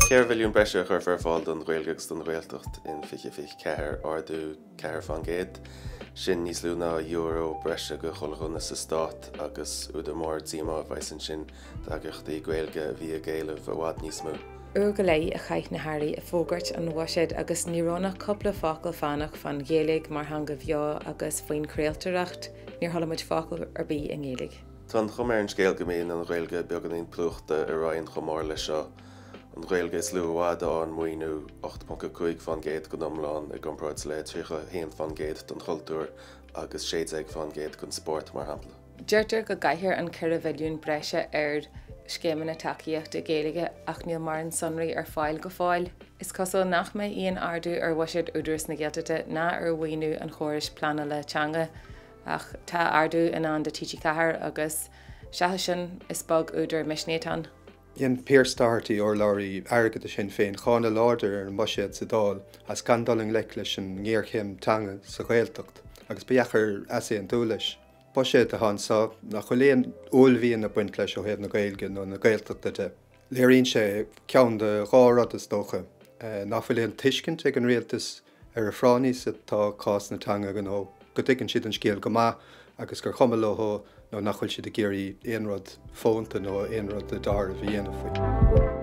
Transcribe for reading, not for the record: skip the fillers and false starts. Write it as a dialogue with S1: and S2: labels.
S1: 4 bhilliún breise a chuirfear ar fáil don Ghaeilge agus don Ghaeltacht in 2024, ardú 4%. Sin níos lú ná euro breise do chuile dhuine sa stát agus údar mór díomá a bheas ansin d'eagraíochtaí Gaeilge a bhí ag éileamh i bhfad níos mó.
S2: Uair go leith a chaith na hairí ag fógairt an bhuiséid agus ní raibh ach cúpla focal fánach fán Ghaeilge mar theanga bheo agus faoin chraoltóireacht. Níor chuala muid focal ar bith i nGaeilge.
S1: Tá an chuma ar an scéal go mbíonn an Ghaeilge beagáinín plúchta i roinn chomh mór leis seo. An Ghaeilge is lú i bhfad a fhaigheann maoiniú, 8.5% den iomlán i gcomparáid le 31% don chultúr agus 16% don spórt, mar shampla.
S2: Deirtear go gcaithfear an 4 bhilliún breise ar scéimeanna tacaíochta Gaeilge ach níl mórán sonraí ar fáil go fóill. Is cosúil nach mbeidh aon ardú ar bhuiséad Údarás na Gaeltachta ná ar mhaoiniú an chórais pleanála teanga. Ach tá ardú i ndán do TG4 agus seachas sin, is beag údar misnigh atá ann.
S3: Dhein Pearse Doherty, urlabhraí airgeadais Shinn Féin, cáineadh láidir ar an mbuiséad sa Dáil as gan dul i ngleic leis an ngéarchéim teanga sa Ghaeltacht agus ba dheacair easaontú leis. Buiséad atá anseo nach bhfuil aon uaillmhian ag baint leis ó thaobh na Gaeilge nó na Gaeltachta de. Léiríonn sé ceann de dhá rud is dócha, nach bhfuil aon tuiscint ag an rialtas ar a phráinní is atá cás na teanga nó go dtuigeann siad an scéal go maith agus gur chuma leo nó nach bhfuil siad ag iarraidh aon rud fónta nó aon rud dáiríre a dhéanamh faoi.